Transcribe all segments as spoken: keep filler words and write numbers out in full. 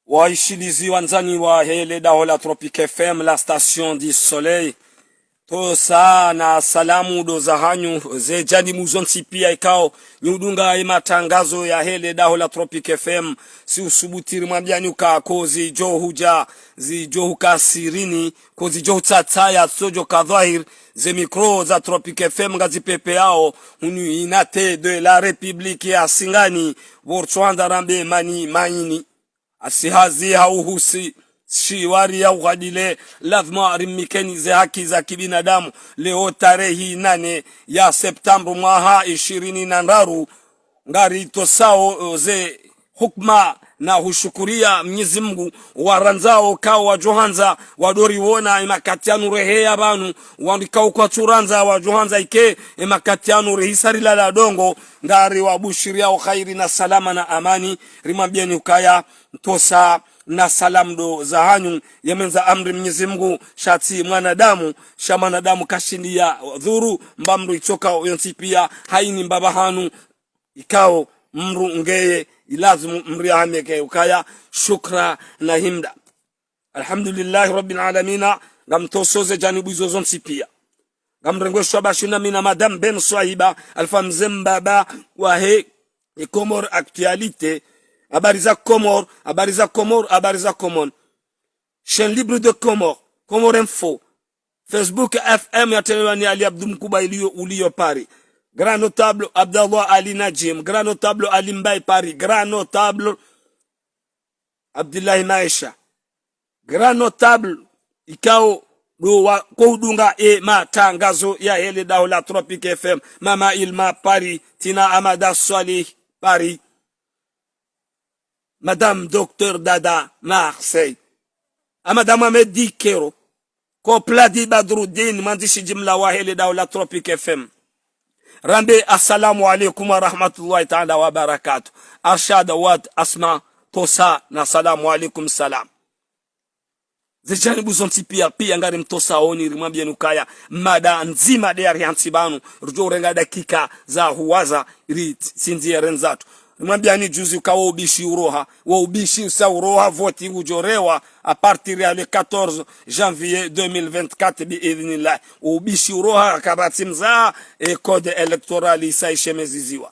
Waishilizi wandzani wahe le daho la Tropic F M, la station du soleil. Ntsontsa na salamu ndo zahanyu, ze janibu zontsi pia ikao nyi udunga ye matangazo yahe le daho la Tropic F M. Si usubuti rimwambiani uka ko zidjo hudja, zidjo huka sirini, ko zidjo hutsatsaya, tsodjo ka dhwahir, ze micro za Tropic F M ngazipepeao hunu unité de la République ya Singani, pvo ritswandza rambe mani maini. Asi hazi ha uhusi shiwari ya ugadile, lazima rimnikeni ze haki za kibinadamu. Leo tarehi nane ya septembre mwaha ishirini na ndraru, ngaritosawo ze hukuma na hushukuria Mnyezi Mungu, warandzao kao wadjohandza wadoriwona emakati yanu reheya pvanu, wandru ikao kwatsurandza wadjohandza ike emakati yanu rehisa rilala dongo, ngariwabushiriao khairi na salama na amani, rimwambieni ukaya ntsontsa na salamu ndo zahanyu, ye mwendza amri Mnyezi Mungu, sha tsi mwanadamu, sha mwanadamu kashindi ya dhuru, mba mndru itsoka yontsi pia, haini mbaba hanu, ikao mndru ngeye, ilazimu mndru yahameke ukaya, shukra na himda. Alhamdulillahi Rabbil Alamina, ngamntsontso ze janibu izo zontsi pia. Ngamrengweshwa bashi na mi na Madame Ben Swahiba, Alpha Mze Mbaba, wahe, e Comores Actualité, habari za Comores, habari za Comores, habari za Comores. Chaîne libre de Comores, Comores Info. Facebook F M ya Telewani Ali Abdou Mkubwa iliyo, uliyo Paris. Grand notable Abdallah Ali Najim, grand notable Ali Mbaye Paris, grand notable Abdullahi Maesha, grand notable ikao ndo wa ko udunga e matangazo yahe le daho la Tropic F M, Mama Ilma Paris, Tina Amada Swalih Paris, Madame Docteur Dada Marseille, Amada Mohamed Dikero, Kopladi Badruddin, mwandzishi jimla wahe le daho la Tropic F M. Rambe, assalamu alaikum wa rahmatullahi ta'ala wa barakatuh. Arshad Wad Asma, ntsontsa na salamu alaikum salam. Ze janibu zontsi pia, pia ngarimntsontsaoni, rimwambieni ukaya mada ndzima nde yari hantsi pvanu, ridjo urenga dakika za huwaza, ri tsindziye renzatru. Rimwambiani juzi uka wo ubishi uroha, wo ubishi usa uroha, voti ngudjorewa à partir ya le quatorze janvier deux mille vingt-quatre bi idhnillah. Wo ubishi uroha kapvatsi mzaha, e code électoral isa ishemeziziwa.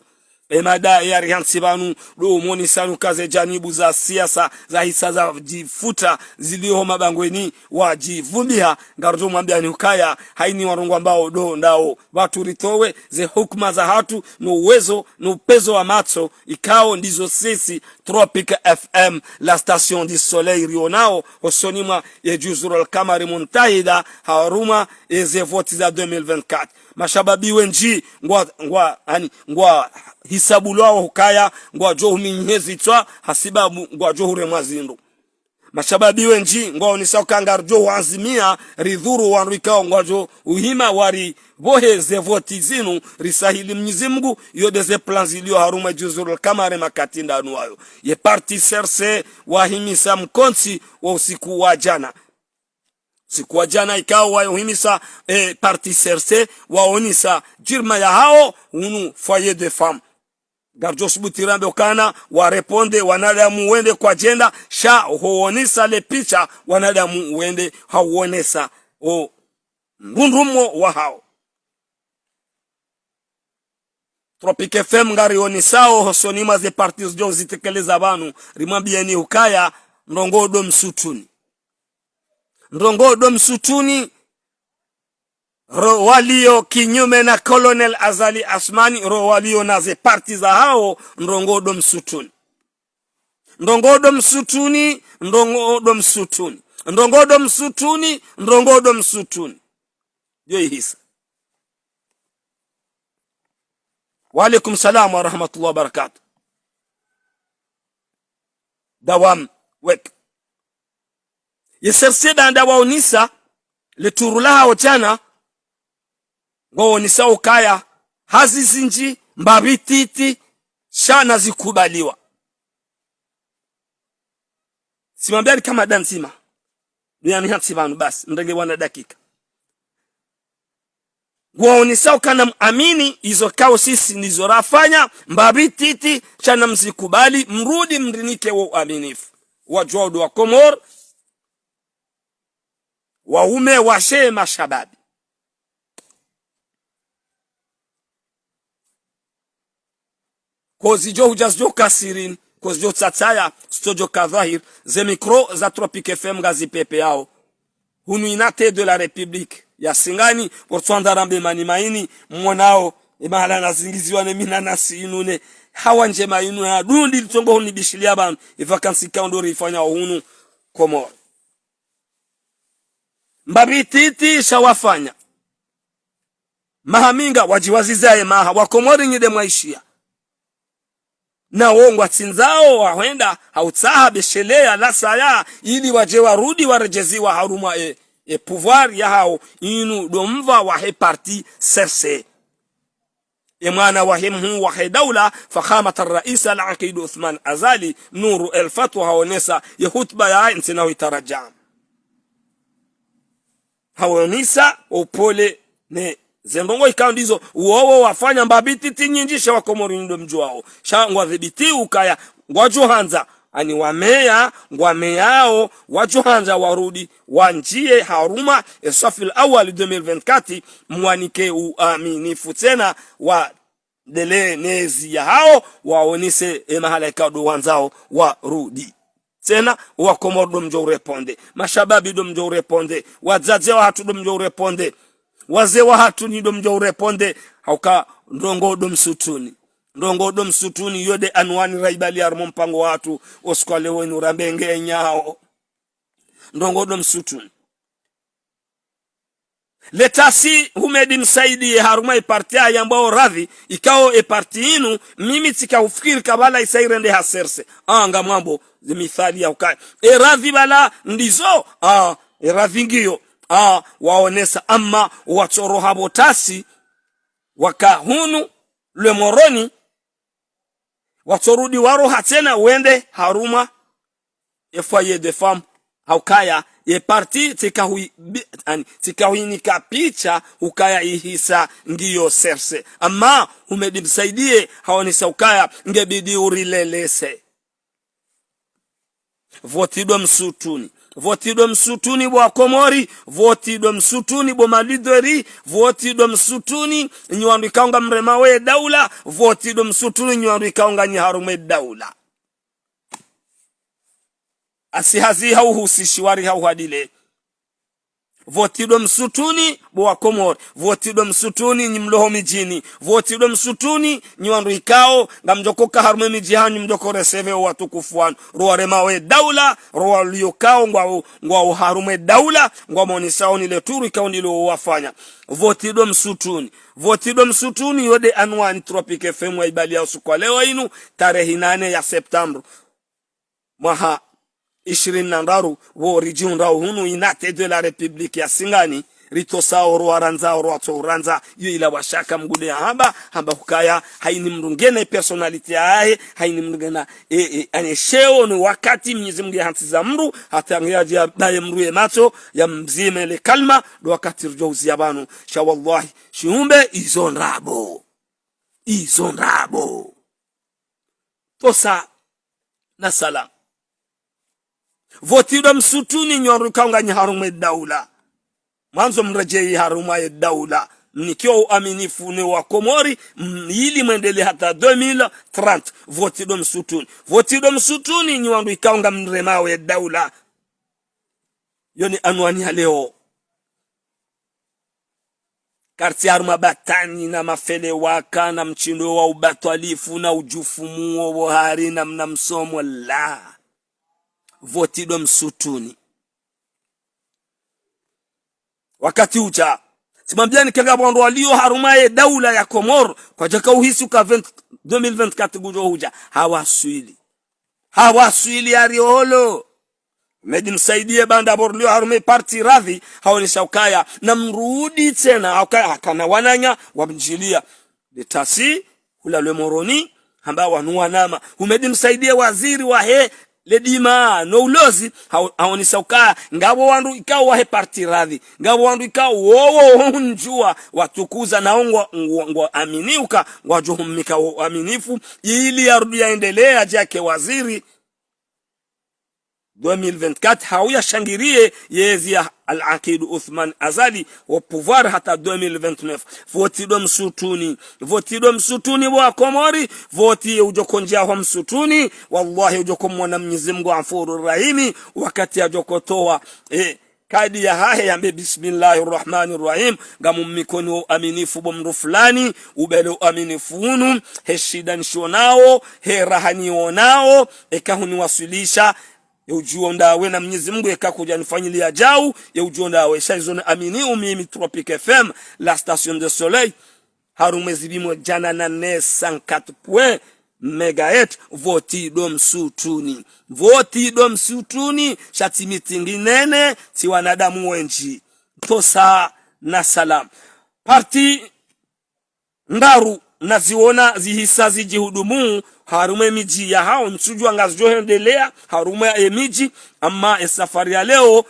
E mada yari hantsi pvanu, ndo umonisani uka ze janibu za siasa, zahisa zadjifuta, ziliyo ho mabangweni, wadjivumbiha, ngaridjo mwambiani ukaya, haini warongwa mbao ndo ndao. Pvatsu ritowe ze hukuma zahatru, no uwezo, no upezo wa matso, ikao ndizo sisi, Tropic F M, la station du soleil rionao, hosoni mwa ye Juzur al-Kamari Muntahida, harumwa eze voti za deux mille vingt-quatre. Mashababi wendji, ngwa, ngwa, ani, ngwa hisabulwao hukaya, ngwadjo huminyezi tswa, hasibabu ngwadjo huremwa zindru. Mashababi wendji ngwaonesa uka ngaridjo hwazimia ridhuru wandru ikao ngwadjo uhima waripvohe ze voti zinu, risahili Mnyezi Mungu, iyo nde ze plans ziliyo harumwa Juzur al-Kamari makati ndanu wayo. Ye parti C R C wahimisa mkontsi wa usiku wa jana. Usiku wa jana ikao wayohimisa, eh, parti C R C waonesa djirma yahao hunu foyer de femmes. Ngaridjo subuti rambe ukana, wa répondre, wanadamu wende kwadjenda, sha huonesa le picha, wanadamu wende hauonesa o mrundrumo wahao. Tropic F M ngarionesao hosoni mwa ze parti zidjo zitekeleza pvanu, rimwambieni ukaya, ndrongoo ndo msutuni. Ndrongoo ndo msutuni, ro waliyo kinyume na Colonel Azali Assoumani, ro waliyo na ze parti zahao, ndrongoo ndo msutuni. Ndrongoo ndo msutuni, ndrongoo ndo msutuni. Ndrongoo ndo msutuni, ndrongoo ndo msutuni. Yo ihisa. Wa alaikum salam wa rahmatullahi wa barakatuh. Dawam wek. Ye C R C baanda waonesa le turu lahao jana, ngwaonesa ukaya hazi zindji, mbapvi titi, sha na zikubaliwa. Simwambiani ka mada ndzima. Duyani hantsi pvanu basi, mrenge wana dakika. Ngwaonesa ukana mwamini, izo kao sisi ndizo rafanya, mbapvi titi, sha na mzikubali, mrudi mrinike wo uaminifu. wadjuwa udo wa Komori, waume, washe, mashababi. Ko zidjo hudja zidjo ka sirini, ko zidjo tsatsaya, zitso djo ka dhwahiri, ze mikro za Tropic F M ngazipvepveyao. Hunu unité de la République ya Singani, pvo ritsandza rambe mani maini, mwonao, e mahala nazingiziwa ne minanasi inu ne, hawa ndjema inu ya dundi litsongo hunibishiliya pvanu, e vacances ikao ndo rifanyao hunu, Komori. Mbapvi titi sha wafanya. Maha minga wadjiwaziza ye maha, wa Komori nyi de mwaishiya. Na wo ngwatsindzao wahwenda, ha utsaha besheleya lasaya, ili wadje warudi waredjeziwa harumwa e, e pouvoir yahao, inu do mva wahe parti C R C. E mwana wahe mhuu wahe daula, Fakhamat al-Rais al-Aqid Uthman Azali, Nuru El Fatwa haonesa, ye hutuba ya ntsi na huitaraja. Haonesa upole ne ze ndrongo ikao ndizo, wowo wafanya mbapvi titi nyindji sha wa Komori nyi do mdjuwao. Sha ngwadhibiti ukaya, ngwadjo handza, ani wameya, ngwameyao, wadjo handza warudi, wandjiye harumwa, e swafi al-awwal deux mille vingt-quatre, mwanike uaminifu tsena, wa ndele ne ezi yahao, waonese e mahala ikao do wandzao warudi. Tsena, wa Komori do mdjo ureponde. Mashababi do mdjo ureponde. Wadzadze wahatru do mdjo ureponde. Wazee wahatru nyi do mdjo ureponde. Hauka ndrongo do msutuni. Ndrongo do msutuni yo de anwani raibali harumwa mpango wahatru. Usiku wa leo inu rambe nge nyao. Ndrongo do msutuni. Letasi Humedi Msaidie harumwa e parti yambwao Radhi, ikao e parti inu, mimi tsika ufikiri kabla isa irende ha C R C. Ah, ngamwambo, ze mithali ya ukaya. E Radhi bala ndizo, ah, e Radhi ngiyo, ah, waonesa, ama watsoroha botasi, waka hunu, le Moroni, watsorudi waroha tsena wende harumwa e foyer de femme, haukaya, ye parti tsika hui-, bi-, ani, tsika huinika picha, ukaya ihisa ngiyo C R C. Ama, Humedi Msaidie, haonesa ukaya, nge bidi urilelese. Voti do msutuni. Voti do msutuni bo wa Komori. Voti do msutuni bo malideri. Voti do msutuni nyi wandru ikao ngamremao ye daula. Voti do msutuni nyi wandru ikao nganyi harumwa e daula. Asi hazi hauhusishi wari hauhadile. Voti do msutuni, bo wa Komori. Voti do msutuni, nyi mloho midjini. Voti do msutuni, nyi wandru ikao, ngamdjo koka harumwa e midji hanyu mdjo ko recevoir o watukufu wanu. Rowaremao e daula, rowalio ikao, ngwao, ngwao harumwa e daula, ngwamonesao ni le turu ikao ndilo wafanya. Voti do msutuni. Voti do msutuni, yo de anwani Tropic F M waibaliya usiku wa leo inu, tarehi nane ya septembre. Mwaha ishirini na ndraru, wo ridjihundrao hunu unité de la République ya Singani, ritosao rowarandzao rowatso urandza, iyo ila washaka mgude ya hamba, hamba hukaya, haini mndru ngena e personnalité yahe, haini mndru ngena, e, e, ani sheo no wakati Mnyezi Mngu ya hantsi za mndru, hata nge yadje ya baye mndru ye matso, ya mzime le kalima, do wakati ridjo uziya pvanu, sha wallahi, shiumbe izo ndrabo. Izo ndrabo. Tosa na salam. Voti do msutuni nyi wandru ikao nganyi harumwa e daula. Mwandzo mredjeyi harumwa e daula. Mnikiwa uaminifu ne wa Komori, m-, ili mwendele hata deux mille trente. Voti do msutuni. Voti do msutuni nyi wandru ikao ngamremao e daula. Yo ni anwani ya leo. Kartsi harumwa batani na mafele waka na mtsindo wa ubatwalifu na udjufumu wo wo hari na mna msomo la. Voti do msutuni. Wakati udja. Tsimwambiyani kenga wandru walio harumwa ye daula ya Komori. Kwadjaka uhisi uka vingt, deux mille vingt-quatre ngudjo hudja. Hawaswili. Hawaswili ya riolo. Humedi Msaidie banda borlio harumwa e parti Radhi, haonesa ukaya, na mrudi tsena, haukaya, hakana wananya, wamdjiliya. Letasi, hula lwe Moroni, hamba wanu wanama. Humedi Msaidie waziri wahe, ledima, no ulozi, hao-, haonesa ukaya, ngapvo wandru ikao wahe parti Radhi, ngapvo wandru ikao wowo hundjuwa, watukuza na ngwa, ngwa, ngwa amini uka, ngwadjo humnika uaminifu, ili yarudi yaendelee, yadje yake waziri, deux mille vingt-quatre, hauya shangiriye yezi ya Al-Aqid Uthman Azali au pouvoir hata deux mille vingt-neuf. Voti ndo msutuni. Voti ndo msutuni wa Komori. Voti ye udjo kondjia hwa msutuni. Wallahi udjo komwona Mnyezi Mngu Ghafuru Rahimi. Wakati yadjo kotowa, eh, kadi yahahe yambe: "Bismillahi Rahmani Rahim. Ngamu mikoni wo uaminifu bo mndru fulani. Ubele uaminifu unu. He shida nishonao. He raha nionao. Eka huniwaswilisha. Ye udjuo ndawe na Mnyezi Mngu, eka kudja nifanyiliya djau, ye udjuo ndawe." Sha izo na amini umimi Tropic F M, la station de soleil, harumwa ezi bimo djana na neuf cent quatre point mégahertz, voti ndo msutuni. Voti ndo msutuni, sha tsi mitingi nene, tsi wanadamu wendji. Tosa na salam. Parti ndraru naziona zihisa zidjihudumu harumwa emidji yahao, ntsudjuwa ngazidjo hwendelea harumwa emidji, amma esafari ya leo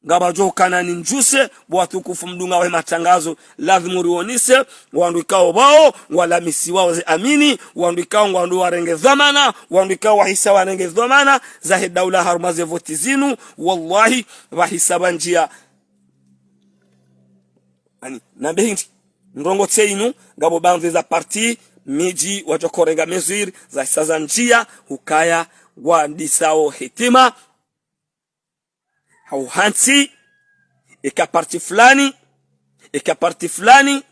ngapvadjo hukana ni ndjuse, bo watukufu mdungao we matangazo, lazimu rionese, wandru ikao pvao, ngwalamisiwao ze amini, wandru ikao ngwandru warenge dhwamana, wandru ikao wahisa warenge dhwamana zahe daula harumwa ze voti zinu, wallahi, pvahisa pvandjia. Ani, nambe hindri, ndrongoo tsi inu, ngapvo baadhwi za parti, midji, wadjo korenga mesure, zahisa zandjia, hukaya, ngwandisao hitima, hau hantsi, eka parti fulani, eka parti fulani,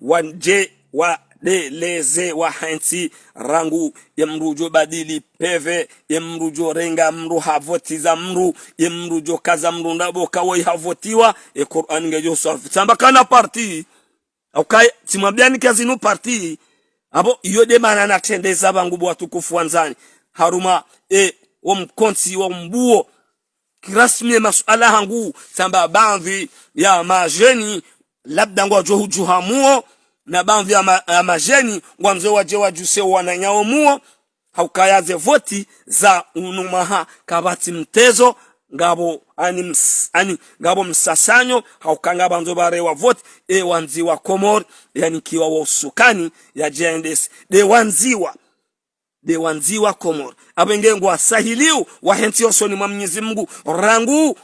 wandje wadeleze wahantsi rangu, ye mndru udjo badili peve, ye mndru udjo renga mndru havotiza mndru, ye mndru udjo kaza mndru ndrabo kawoyi havotiwa, e Qur'an ngedjo swafi. Tsamba kana parti, hauka tsimwambiani ka zinu parti, apvo iyo nde mana natrendeza pvangu bo watukufu wandzani. Harumwa, e, wo mkontsi, wo mbuo, kirasmi ye masuala hangu, tsamba baadhwi ya madjeni, labda ngwadjo hudjuha muo, na baadhwi ya ma-, ya madjeni, ngwandzo wadje wadjuse wananyao muo, haukaya ze voti za unu mwaha kapvatsi mtezo, ngapvo ani ms-, ani, ngapvo msasanyo, hauka ngapvandzo pvarewa voti, e wandzi wa Komori, yanikiwa wo usukani, yadje yaendese, nde wandziwa. Nde wandzi wa Komori. Apvo nge ngwasahiliu, wahentsi hosoni mwa Mnyezi Mngu, rangu.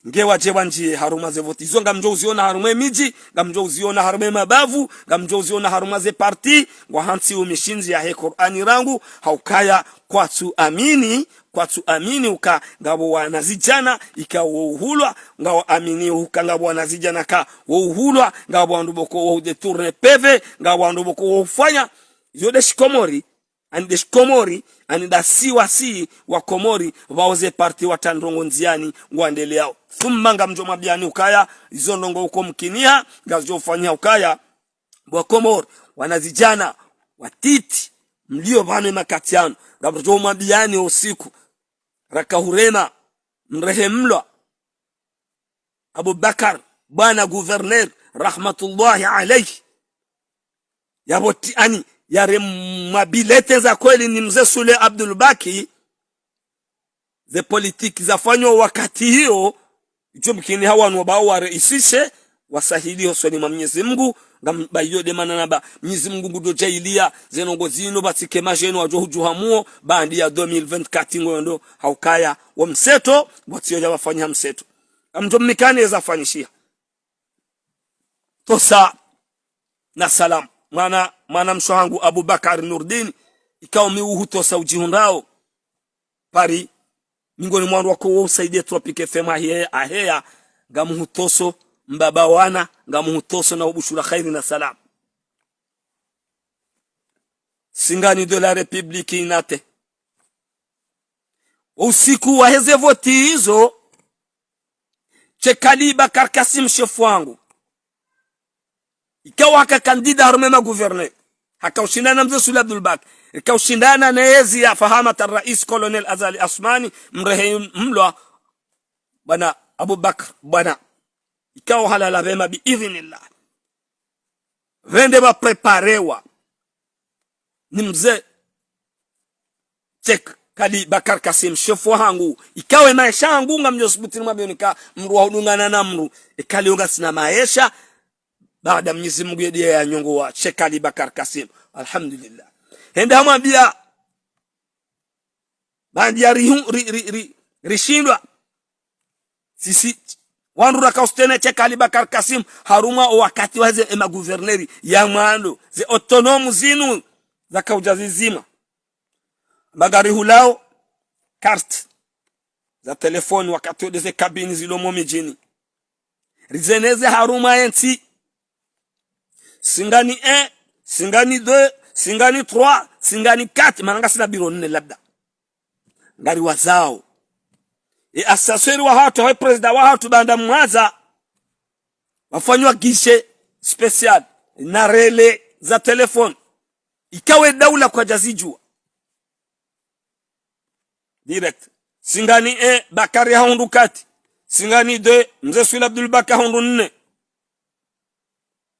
Nge wadje wandjie harumwa ze voti. Izo ngamdjo uziona harumwa emidji, ngamdjo uziona harumwa emabavu, ngamdjo uziona harumwa ze parti, ngwahantsi umishindzi yahe Qur'ani rangu, haukaya kwatsu amini, kwatsu amini uka ngapvo wanazidjana, ikao wo uhulwa, ngwao amini uka ngapvo wanazidjana ka wo uhulwa, ngapvo wandru pvoko wo udétourner peve, ngapvo wandru pvoko wo ufanya, yo nde shikomori, ani nde shikomori, ani nda si wa si wa Komori, pvao ze parti watra ndrongoo ndziani, ngwandeleao. Thumma ngamdjo mwambiani ukaya, izo ndrongoo uko mkiniha, ngazidjo ufanya ukaya, bo wa Komori, wanazidjana, watiti, mlio pvanu emakati yanu, ngamdjo mwambiani usiku, raka hurema, mrehemlwa, Abubakar, bwana gouverneur, rahmatullahi alayhi. Yapvo ti ani, yare mwa bilete za kweli ni mze Sule Abdul Baki, ze politiki zafanywa wakati hiyo, idjo mkini hawanu wabao wareisishe, wasahili hosoni mwa Mnyezi Mngu, ngam-, ba iyo nde mana namba, Mnyezi Mngu ngudjo djaaliya, ze ndrongoo zinu, pvatsike madjeni wadjo hudjuha muo, baanda ya deux mille vingt-quatre ngondo, haukaya, wo mseto, pvwatsiyo dja pvafanyisha mseto. Ngamdjo mnikani eza fanyishiha. Tosa na salam. Mwana, mwana mshe hangu Abubakar Nurdin, ikao mi uhutosa udjihundrao Paris, mingoni mwa wandru wako wo usaidia Tropic F M aheya, aheya, ngamuhutoso, mbaba wana, ngamuhutoso na ubushura khairi na salam. Singani de la République inate. Usiku waheze voti izo, Chekali Bakar Kasim shefu wangu. Ikao haka candidat harumwa ema gouverneur. Haka ushindana na mze Sule Abdul Baki. Ikao ushindana na yezi ya Fahamat al-Rais Colonel Azali Assoumani, mrehemlwa, bwana Abubakar, bwana. Ikao halala pvema bi idhnillah. Pvende pvapréparewa ni mze Chekali Bakar Kasim, shefu hangu. Ikao emaesha hangu ngamdjo subuti nimwambioni ka mndru wa hudungana na mndru. Ekali yo ngasina maesha, baanda Mnyezi Mngu yediye ya nyongo wa Chekali Bakar Kasim. Alhamdulillah. Hende hamwambia, baanda ya rihu-, ri-, ri-, ri-, Rishindwa. Sisi, wandru raka usoutenir Sheikh Ali Bakar Kassim, harumwa o wakati wahe ze ema gouverneurs ya mwando, ze autonomes zinu zaka udja zizima. Amba ngari hulao carte za téléphone wakati wo nde ze cabines zilo mo midjini. Rizeneze harumwa ye ntsi. Singani un, Singani deux, Singani trois, Singani quatre, mana ngasina bureau nne labda. Ngari wazao. E assesseur wahatru, e président wahatru, baanda mwaza, wafanywa guichet spécial na relais za téléphone. Ikao e daula kwadja zidjuwa. Direct. Singani un, Bakari hahundru quatre. Singani deux, Mze Swili Abdul Baki hahundru nne.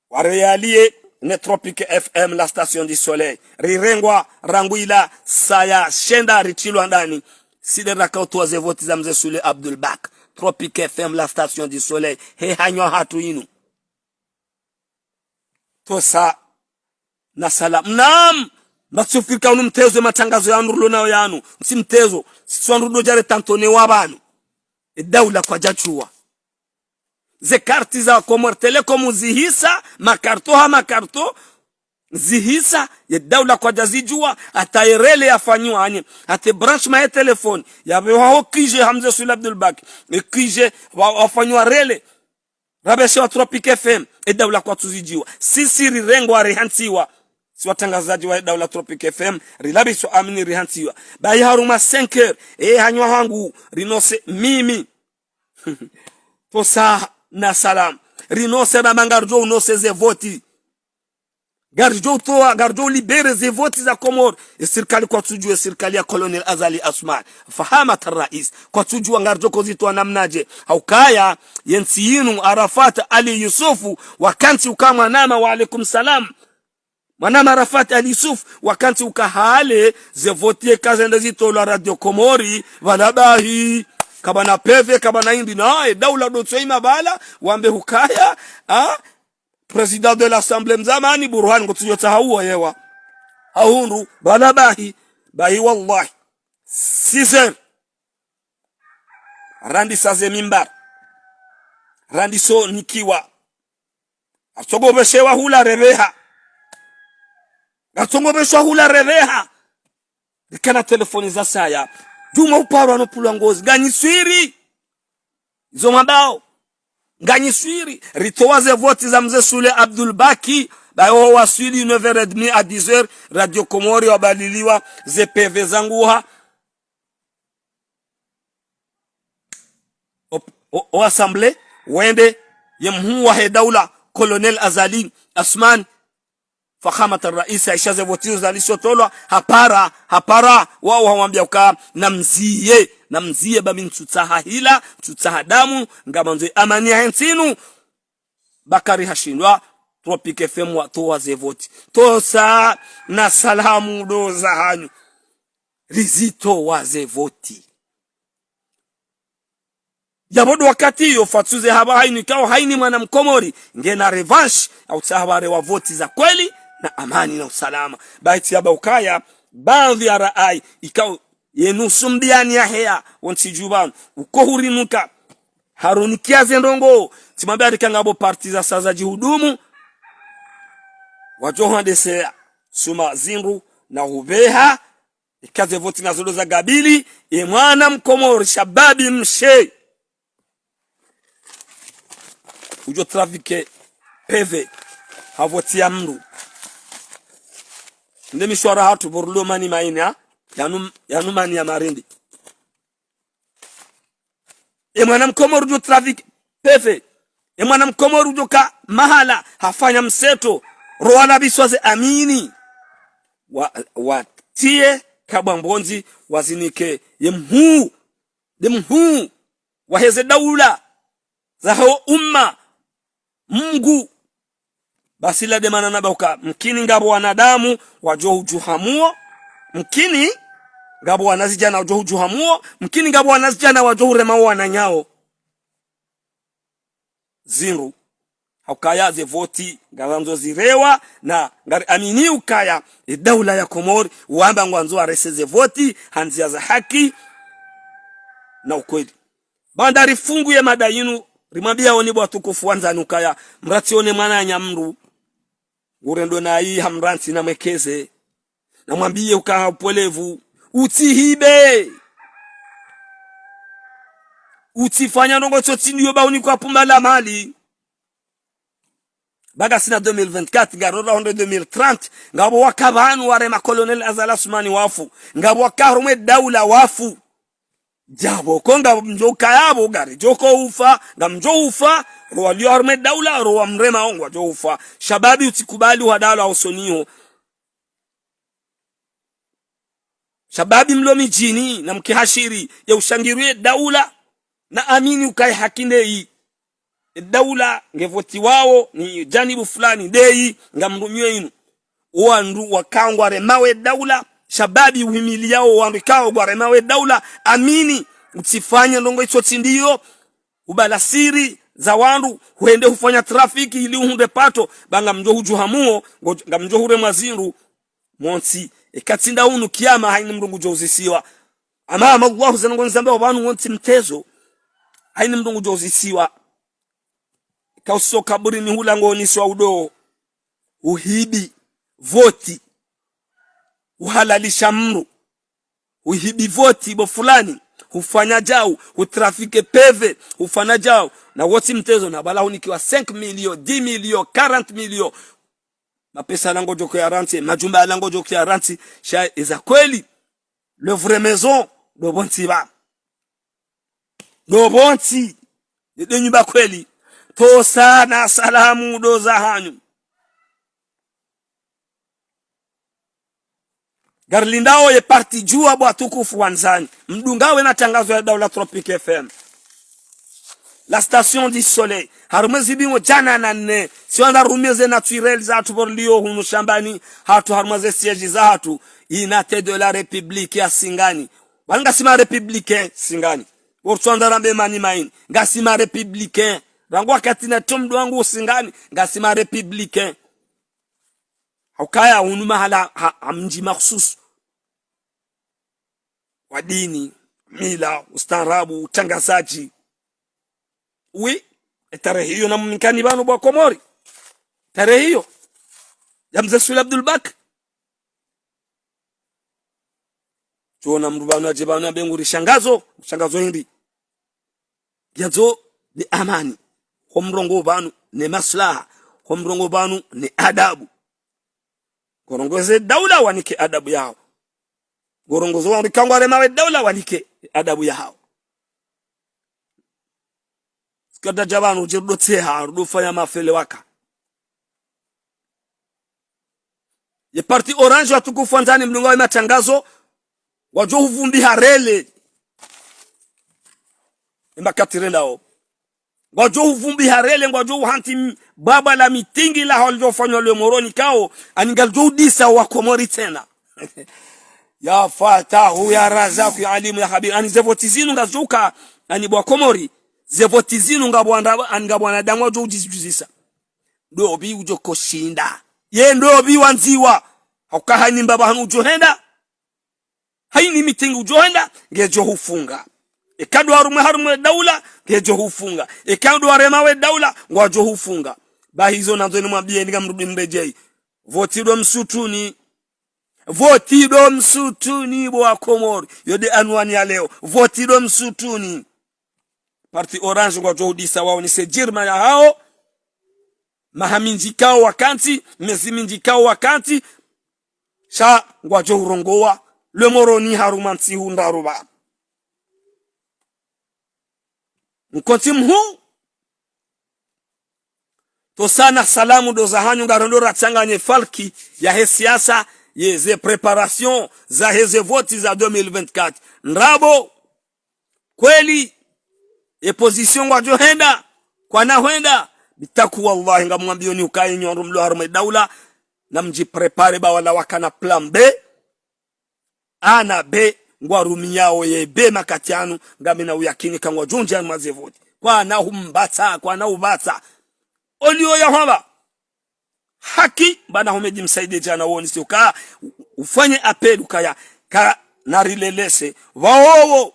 Wareyaliye ne Tropic F M, la station du soleil. Rirengwa rangu ila saya shenda ritrilwa ndani. Sisi nde raka utowa ze voti za Mze Swili Abdul Baki. Tropic F M, la station du soleil. He hanywa hatru inu. Tosa na salamu. Naam, mba tsi ufikiri ka unu mtezo, e matrangazo yanu rilo nayo yanu. Ntsi mtezo, sisi wandru ndo djare tantone wa pvanu. E daula kwadja djuwa. Ze carte za Comores Telecom zihisa, makarto ha makarto, zihisa, ye daula kwadja zidjuwa, hata ye relais yafanywa anye, hata e branchement ye téléphone, yapvehwa ho Q G ha Mze Swili Abdul Baki, e Q G wa-, wafanywa relais, rapveshewa Tropic F M, e daula kwatsu zidjuwa. Sisi rirengwa rihantsiwa. Si watrangazadji wa e daula Tropic F M, rilapviswa amini rihantsiwa. Bahi harumwa cinq heures, e hanywa hangu, rinose mimi. Tosa na salamu. Rinose na manga ngaridjo unose ze voti. Ngaridjo utowa, ngaridjo ulibérer ze voti za Comores. E sirikali kwatsu djuwa, e sirikali ya Colonel Azali Assoumani. Fahamat Rais. Kwatsu djuwa ngaridjo kozitowa namnadje. Haukaya, ye ntsi yinu Arafat Ali Yusufu, wakantsi uka mwanama, wa alaikum salam. Mwanama Arafat Ali Yusufu, wakantsi uka hale, ze voti yeka zende zitolwa Radio Comores, pvala bahi. Kapvana P V, kapvana hindri, na, e daula ndo tso ima pvala, wambe hukaya, ha? Président de l'Assemblée mzamani, Burhan, ngutsudjo tsaha uwo yewa. Hahundru, pvala bahi, bahi wallahi. Six heures. Randisa ze mimbar. Randiso nikiwa. Ngaritso ngopveshewa hula repveha. Ngaritso ngopveshewa hula repveha. Rikana telefoni za saya. Djuma uparwa no pulwa ngozi. Nganyiswiri. Izo mabao. Nganyiswiri. Ritowa ze voti za Mze Swili Abdul Baki. Bayo waswili neuf heures et demie à dix heures. Radio Comores wabaliliwa. Ze P V zanguha. O, o, o assemblée, wende, ye mhuu wahe daula, Colonel Azali Assoumani, Fakhamat Rais, aisha ze voti zalisotolwa, hapara, hapara, wao hawambia uka, namziye, namziye ba mi ntsutsaha hila, ntsutsaha damu, ngamandzo amani yahe ntsi inu. Bakari hashindwa, Tropic F M watowa ze voti. Tosa na salamu ndo zahanyu. Rizitowa ze voti. Yapvo ndo wakati iyo fatsuze hapva haini, ikao haini mwana Mkomori ngena revanche, ya utsaha pvare wa voti za kweli, na amani na usalama. Baiti yamba ukaya, baadhwi ya raai, ikao yenu sumbiani ya heya, wontsi djupvanu, uko hurinuka, harunikia ze ndrongoo, tsimwambe arika ngapvo parti za saza djihudumu, wadjo hwandesea, suma zindru, na hupveha, ika ze voti ngazo ndo za kabili, ye mwana Mkomori, shababi mshe. Udjo trafiquer P V, ha voti ya mndru. Nde mishwara hatru pvo rilo mani maina, yanu, yanu mani ya marindi. Ye mwana Mkomori udjo trafiquer P V. Ye mwana Mkomori udjo ka mahala, hafanya mseto, ro wala biswa ze amini. Wa, watiye kabwa mbondzi, wazinike ye mhuu, nde mhuu, waheze daula, zaho umma, Mngu. Basi la demana namba uka, mkini ngapvo wanadamu, wadjo hudjuha muo, mkini ngapvo wanazidjana wadjo hudjuha muo, mkini ngapvo wanazidjana wadjo hurema wananyao. Zindru. Haukaya ze voti, ngarandzo zirewa, na ngari amini ukaya, e daula ya Komori, wamba ngwandzo warese ze voti, ha ndzia za haki. na ukweli. Baanda rifungu ye mada yinu, rimwambiyaoni bo watukufu wandzani ukaya, mratsione mwananya mndru, ngurendo nayi hamrantsi namwekeze, namwambiye uka ha upvelevu, utsihibe. Utsifanya ndrongoo tso tsi ndiyo ba unikwa pumba la mali. Ba ngasina deux mille vingt-quatre, ngarora hondro deux mille trente, ngapvo waka pvanu warema Colonel Azali Assoumani wafu, ngapvo waka harumwa ye daula wafu. Djapvo ko ngamdjo kaya pvo, ngaridjo ko ufa, ngamdjo ufa, ro walio harumwa ye daula, ro wamrema wo ngwadjo ufa. Shababi utsikubali uhadalwa usoni ho. Shababi mlo midjini, namkihashiri, ye ushangiriye daula, na amini ukaya haki ndeyi. Ye daula ngevotiwawo ni janibu fulani, ndeyi, ngamrumiyo inu. Owandru waka ngwaremao ye daula, shababi uhimiliyao owandru ikao ngwaremao ye daula, amini, utsifanye ndrongoo itso tsi ndiyo, ubala siri za wandru, hwende hufanya trafiki ili uhundre pato, ba ngamdjo hudjuha muo, ngo-, ngamdjo huremwa zindru, montsi, eka tsi nda unu kiyama, hayini mndru ngudjo uzisiwa. Amama Allah, ze ndrongoo nizambao pvanu wontsi mtezo, hayini mndru ngudjo uzisiwa. Eka uso kaburini hula ngoni swa udo, uhibi, voti, uhalalisha mndru, uhibi voti bo fulani, hufanya djau, hutrafike peve, hufanya djau, na wontsi mtezo, na bala hunikiwa cinq millions, dix millions, quarante millions. Mapesa yala ngodjo kuyarantsi, majumba yala ngodjo kuyarantsi, sha eza kweli. Le vrai maison, ndo pvontsi pva. Ndo pvontsi. Nde nyumba kweli. Tosa na salamu ndo za hanyu. Ngarilindao ye parti djuwa bo watukufu wandzani. Mdungao ye matangazo ya Daula Tropic F M. La station du soleil. Harumwa ze bingwa djana na nne. Si wandza rumie ze naturel zahatru pvo rilio hunu shambani. Hatru harumwa ze siège zahatru. Unité de la République ya Singani. Wanu ngasi ma républicain Singani. Wo rutsuandza rambe mani maini. Ngasi ma républicain. Rangu wakati na tomdo wangu Singani. Ngasi ma républicain. Haukaya hunu mahala ha, ha mdji makhsusu wa dini, mila, ustaarabu, utangazaji. Oui, e tarehi iyo na mumikani pvanu bo wa Komori. Tarehi iyo ya Mze Souli Abdoul Bak. Tsona mndru pvanu yadje pvanu yambe nguri shangazo, shangazo hindri. Yazo ni amani. Ho mrongoo pvanu ni maslaha. Ho mrongoo pvanu ni adabu. Ngorongoze daula wanike adabu yahawo. Ngorongozo wandru ikao ngwaremao ye daula wanike adabu yahawo. Tsikadja pvanu udje rudo tseha, rudo fanya mafele waka. Ye parti Orange watukufu wandzani mdungao ye matangazo, ngwadjo huvumbi harele. Ye makati rendao. Ngwadjo huvumbi harele, ngwadjo uhantsi m-, bwabwa la mitingi la hawalidjo fanywa le Moroni ikao, ani ngalidjo udisa wa Komori tsena. Ya Fatahu, ya Razaku, ya Alimu, ya Habibu. Ani ze voti zinu ngazidjo uka, ani bo wa Komori. Ze voti zinu ngapvo wanda-, ani ngapvo wanadamu wadjo udjizidjuzisa. Ndopvi udjo koshinda. Ye ndopvi wandziwa. Hauka hayini mbapvi hanu udjo henda. Hayini mitingi udjo henda, ngedjo hufunga. Eka ndo harumwa harumwa ye daula, ngedjo hufunga. Eka ndo waremao ye daula, ngwadjo hufunga. Bahi izo nandzo nimwambiyeni ngamrudi mredjeyi. Voti ndo msutuni. Voti ndo msutuni bo wa Komori. Yo nde anwani ya leo. Voti ndo msutuni. Parti Orange ngwadjo udisa waonese djirma yahawo. Maha mindji ikao wakantsi, mezi mindji ikao wakantsi. Sha ngwadjo urongowa. Le Moroni harumwa ntsihu ndraru pvanu. Mkontsi mhuu. Tosa na salamu ndo za hanyu ngarendo ratsanganye falki yahe siasa, ye ze préparation zahe ze voti za deux mille vingt-quatre. Ndrabo, kweli, ye position ngwadjo henda, kwana hwenda, bitaku wallahi ngamwambiyoni ukayi nyi wandru mlo harumwa ye daula, namdji préparer ba wala wakana plan B, ana B, ngwarumiyao ye B makati yanu, ngamina uyakini ka ngwadjo undjia mwa ze voti. Kwana humbatsa, kwana ubatsa. Oliyo ya hwamba. Haki, bwana Houmed Msaidie djana woni si uka, u-, ufanye appel ukaya, ka narilelese. Waowo,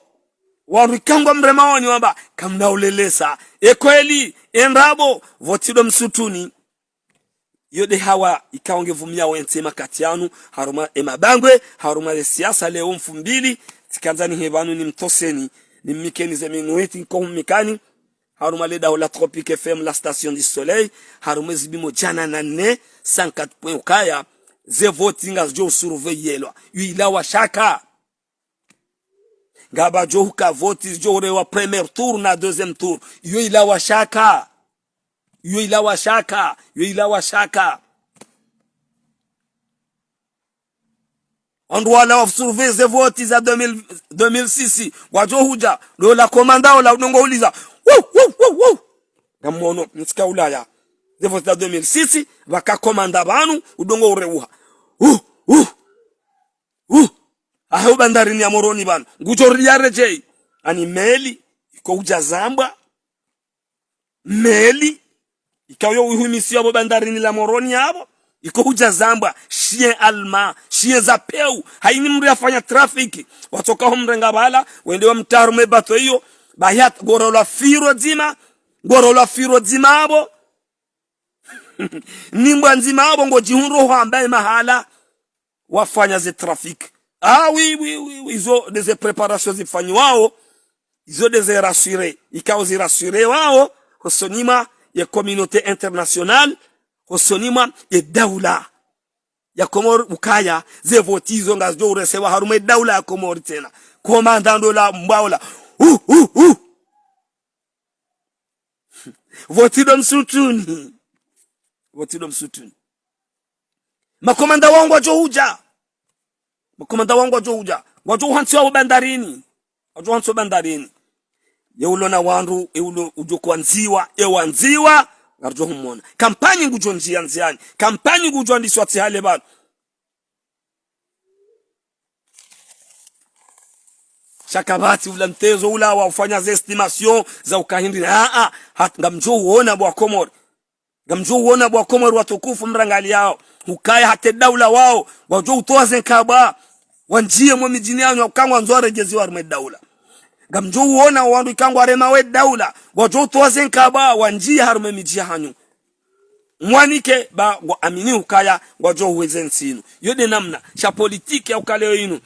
Wandru ikao ngwamremao ni wamba, kamna ulelesa. E kweli, e ndrabo, voti ndo msutuni. Iyo nde hawa ikao nge vumia wentsi makati yanu, harumwa e mabangwe, harumwa le siasa leo mfumbili, tsikandza nihe pvanu nimtoseni, nimnikeni ze minuti nkohumnikani, harumwa le daho la Tropic F M, la station du soleil, harumwa e zibimo djana na nne, cent quatre point ukaya, ze voti ngazidjo surveillelwa. Yo ilawa shaka. Ngapvadjo huka voti zidjo urewa premier tour na deuxième tour. Yo ilawa shaka. Yo ilawa shaka. Yo ilawa shaka. Wandru wala wa surveiller ze voti za deux mille, deux mille six. Wadjo hudja. Ndo ola komanda ola udungo uliza. Wu, wu, wu, wu. Ngamwono, ntsika ulaya. Ze voti za deux mille six, pvaka komanda pvanu, udungo ureuha. Wu, wu. Uh, ahe o bandarini ya Moroni pvanu. Ngudjo riya redjei. Ani meli, iko hudja zambwa. Meli, ikao yo uhimisiwa pvo bandarini la Moroni yapvo. Iko hudja zambwa. Chien allemand, chien za peu. Haini mndru yafanya trafic. Watsoka ho mrenga pvala, wende wamtria harumwa e bato iyo. Bahi hata ngorolwa firo dzima. Ngorolwa firo dzima apvo. Ni mbwa ndzima apvo ngodjihundro hwamba e mahala wafanya ze trafic. Ah, oui, oui, oui, oui, izo nde ze préparation zifanyiwao, izo nde ze rassurer, ikao zi rassurer wao, hosoni mwa ye communauté internationale, hosoni mwa ye daula ya Komori ukaya, ze voti izo ngazidjo uresewa harumwa e daula ya Komori tsena. Komanda ndo ola mbwa ola. Uh, uh, uh. Voti ndo msutuni. Voti ndo msutuni. Makomanda wao ngwadjo hudja. Makomanda wao ngwadjo hudja. Ngwadjo uhantsiwa pvo bandarini. Ngwadjo uhantsiwa bandarini. Ye ulo na wandru, ye ulo udjo kwandziwa, ye wandziwa, ngaridjo humona. Kampanyi ngudjo ndziya ndziyani. Kampanyi ngudjo andiswa tsi hale pvanu. Sha kapvatsi ula mtezo ula wa ufanya ze estimation za ukaya hindri. Ah, ah, hat-, ngamdjo uona bo Wakomori. Ngamdjo uona bo Wakomori watukufu mrangaliyao. Ukaya hata e daula wao, wadjo utowa ze nkabwa. Wandjiye mwe midjini yanyu, ukaya ngwandzo waredjeziwe harumwa e daula. Ngamdjo uona wandru ikao ngwaremao e daula, wadjo utowa ze nkabwa, wandjiye harumwa e midji yahanyu. Mwanike ba ngwaamini ukaya ngwadjo uhweza e ntsi inu. Yo nde namna, sha politiki ya ukaya leo inu.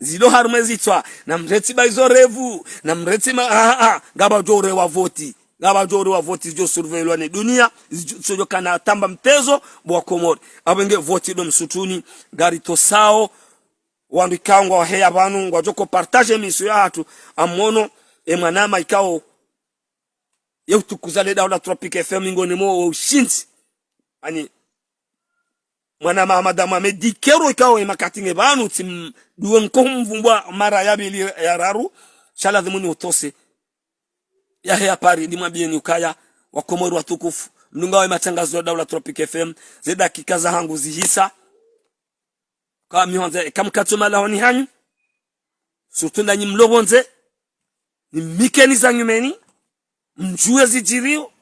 Zilo harumwa e zitswa, na mretsi ba izo revu, na mretsi ma, ah, ah, ngapvadjo urewa voti. Ngapvadjo urewa voti zidjo surveillwa ne dunia, zidjo, zidjo kana tamba mtezo, bo Wakomori. Apvo nge voti ndo msutuni, ngaritosao, wandru ikao ngwaheya pvanu, ngwadjo ko partager émission yahatru, amono, e mwanama ikao, ye utukuza le daho la Tropic F M ngoni mo ushindzi. Ani, mwanama Hamada Mohamed Kero ikao ye makati nge pvanu tsi m-, duwe nkohumvumbwa mara ya pvili ya raru, sha lazimu ni utose. Yahe ya pari, nimwambiyeni ukaya, Wakomori watukufu, mdungao ye matangazo ya daho la Tropic F M, ze dakika zahangu zihisa. Ka mi hwandza, eka mkatso malahoni hanyu, surtout ndanyi mlo pvondze, nimnikeni za nyumeni, mdjuwe zidjiriyo,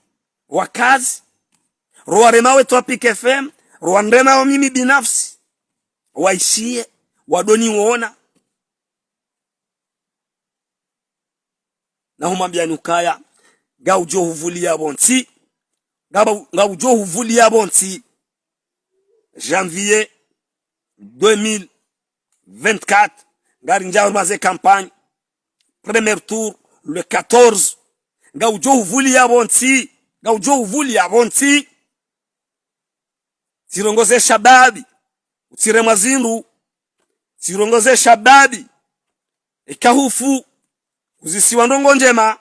wakazi, ro waremao e Tropic F M, ro wandremao mimi binafsi, waishiye, wadoniwona. Na humwambiyani ukaya, ngaudjo huvuliya pvontsi, ngaba-, ngaudjo huvuliya pvontsi. Janvier deux mille vingt-quatre, ngarindjao harumwa ze campagne, premier tour, le quatorze, ngaudjo huvuliya pvontsi, ngaudjo huvuliya pvontsi. Tsirongoze shababi, utsiremwa zindru. Tsirongoze shababi, eka hufu, uzisiwa ndrongo ndjema,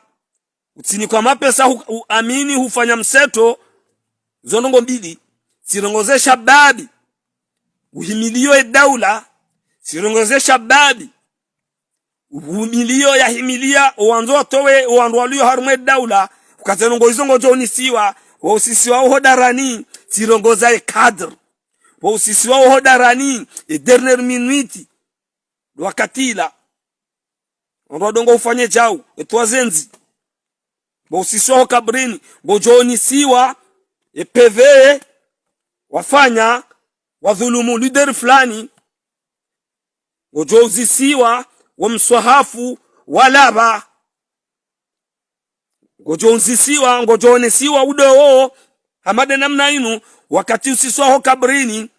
utsinikwa mapesa hu-, uamini hufanya mseto, zo ndrongo mbili. Tsirongoze shababi, uhimiliyo e daula. Tsirongoze shababi, uhimiliyo yahimiliya, owandzo watowe, owandru waliyo harumwa e daula, ukaya ze ndrongo izo ngodjo unisiwa, wo usisiwa oho darani, tsirongoza e cadre. Wo usisiwa oho darani, e dernière minute, wakati ula. Wandru wadungo ufanye djau, etwa zendzi. Wo usisiwa oho kabrini, ngodjo unisiwa, e P V, wafanya, wadhulumu leader fulani. Ngodjo uzisiwa, wo mswahafu, walapva. Ngodjo undzisiwa, ngodjo onesiwa udo wo. Hama nde namna inu, wakati usiswa ho kabrini.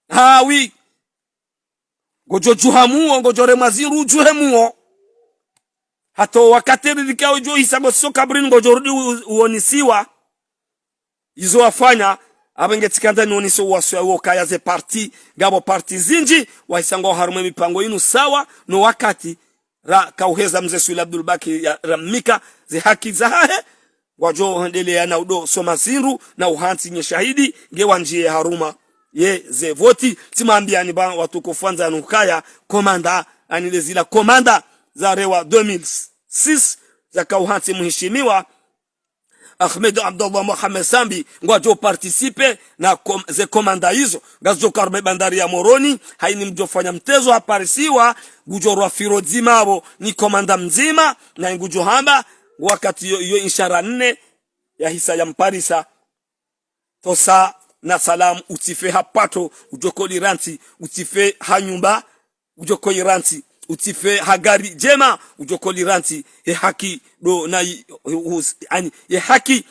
Hawi. Ngodjo djuha muo, ngodjo remwa zindru udjuhe muo. Hata wakati ridhika udjo hisa ngosiswa ho kabrini ngodjo rudi u-, uonesiwa. Izo wafanya, apvo nge tsikandza nionese uwaswa wo kaya ze parti, ngapvo parti zindji, wahisa ngwao harumwa ye mipango inu sawa, no wakati, ra kauheza mze Suila Abdul Baki ya, ramnika, ze haki zahahe, ngwadjo hwendelea na udo soma zindru, na uhantsi nye shahidi, nge wandjiye harumwa ye ze voti, tsimwambiani ba watukufu wandzani ukaya, komanda, ani nde zila komanda, za rewa deux mille six, za kauhantsi muhishimiwa, Ahmed Abdallah Mohamed Sambi, ngwadjo participer na kom-, ze komanda izo, ngazidjo ka harumwa ye bandari ya Moroni, haini mdjo fanya mtezo haparisiwa, ngudjo rwa firo dzima apvo, ni komanda mdzima, na ngudjo hamba, wakati yo, yo inshara nne, yahisa yamparisa, tosa na salam, utsife ha pato, udjo koli rantsi, utsife ha nyumba, udjo koli rantsi, utsife ha gari djema, udjo koli rantsi, ye haki ndo na yi, hus-, ani, ye haki,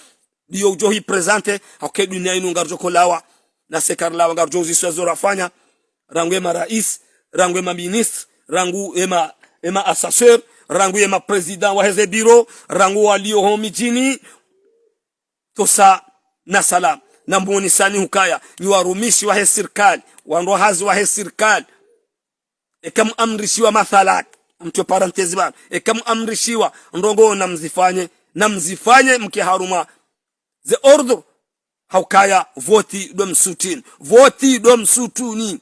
ndiyo udjo hi présenter, hauka ye dunia inu ngaridjo kolawa, na seka rilawa ngaridjo uziswa zo rafanya, rangu ye ma rais, rangu ye ma ministre, rangu ye ma, ye ma assesseur, rangu ye ma président wa heze bureau, rangu walio ho midjini, tosa na salam, na mwonesani ukaya, nyi warumishi wahe sirikali, wandru hazi wahe sirikali, eka muamrishiwa mathalan, mtwe parenthèse pvanu, eka muamrishiwa ndrongoo na mzifanye, na mzifanye mke harumwa ze ordre, haukaya voti ndo msutuni, voti ndo msutuni.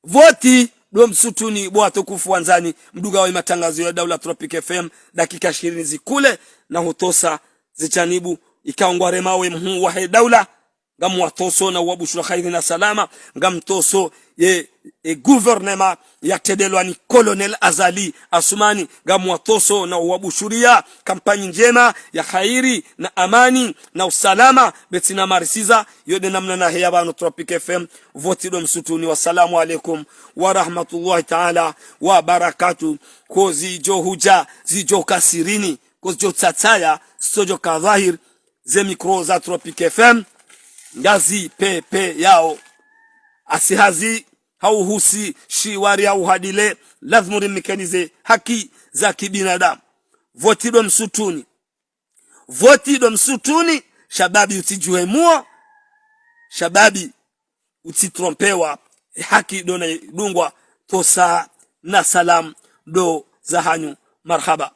Voti ndo msutuni, bo watukufu wandzani, mdungao ye matangazo ya Daula Tropic F M, dakika ishirini zikule, na hutosa ze janibu, ikao ngwaremao ye mhuu wahe daula, ngamwatoso na uwabushura khairi na salama, ngamtoso ye, ye gouvernement yatendelwa ni Colonel Azali Assoumani, ngamwatoso na uwabushuria kampanyi ndjema ya khairi na amani na usalama, betsina marisiza, yo nde namna naheya pvanu Tropic F M, voti ndo msutuni. Wassalamu alaikum wa rahmatullahi taala wa barakatuh. Ko zidjo hudja, zidjo ka sirini, ko zidjo tsatsaya, zitsodjo ka dhwahir, ze micro za Tropic F M, ngazi pepeyao. Asi hazi, hauhusi, shiwari hauhadile, lazimu rimnikeni ze haki za kibinadamu. Voti ndo msutuni. Voti ndo msutuni, shababi utsidjuhe muo, shababi utsitrompewa, haki ndo na idungwa, tosa na salam ndo zahanyu, marhaba.